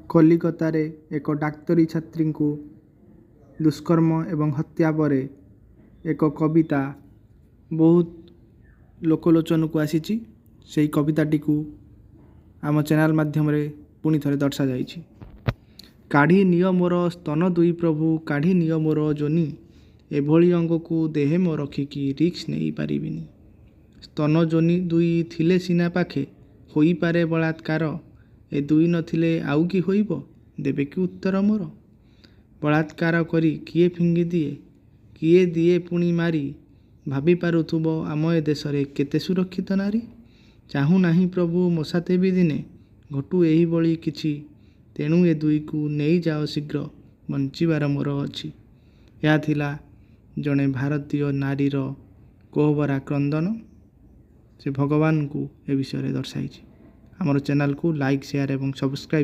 କଲିକତାରେ ଏକ ଡାକ୍ତରୀ ଛାତ୍ରୀଙ୍କୁ ଦୁଷ୍କର୍ମ ଏବଂ ହତ୍ୟା ପରେ ଏକ କବିତା ବହୁତ ଲୋକଲୋଚନକୁ ଆସିଛି। ସେଇ କବିତାଟିକୁ ଆମ ଚ୍ୟାନେଲ୍ ମାଧ୍ୟମରେ ପୁଣି ଥରେ ଦର୍ଶାଯାଇଛି। କାଢ଼ି ନିଅ ମୋର ସ୍ତନ ଦୁଇ ପ୍ରଭୁ, କାଢ଼ି ନିଅ ମୋର ଯୋନି, ଏଭଳି ଅଙ୍ଗକୁ ଦେହେ ମୋ ରଖିକି ରିସ୍କ ନେଇପାରିବିନି। ସ୍ତନ ଯୋନି ଦୁଇ ଥିଲେ ସିନା ପାଖେ ହୋଇପାରେ ବଳାତ୍କାର, ଏ ଦୁଇ ନଥିଲେ ଆଉ କି ହୋଇବ, ଦେବେ କି ଉତ୍ତର ମୋର? ବଳାତ୍କାର କରି କିଏ ଫିଙ୍ଗିଦିଏ, କିଏ ଦିଏ ପୁଣି ମାରି, ଭାବି ପାରୁଥିବ ଆମ ଏ ଦେଶରେ କେତେ ସୁରକ୍ଷିତ ନାରୀ। ଚାହୁଁ ନାହିଁ ପ୍ରଭୁ ମୋ ସାଥେ ବି ଦିନେ ଘଟୁ ଏହିଭଳି କିଛି, ତେଣୁ ଏ ଦୁଇକୁ ନେଇଯାଅ ଶୀଘ୍ର, ବଞ୍ଚିବାର ମୋର ଅଛି। ଏହା ଥିଲା ଜଣେ ଭାରତୀୟ ନାରୀର କୋହଭରା କ୍ରନ୍ଦନ। ସେ ଭଗବାନଙ୍କୁ ଏ ବିଷୟରେ ଦର୍ଶାଇଛି। ଆମର ଚ୍ୟାନେଲ୍କୁ ଲାଇକ୍, ସେୟାର ଏବଂ ସବସ୍କ୍ରାଇବ୍।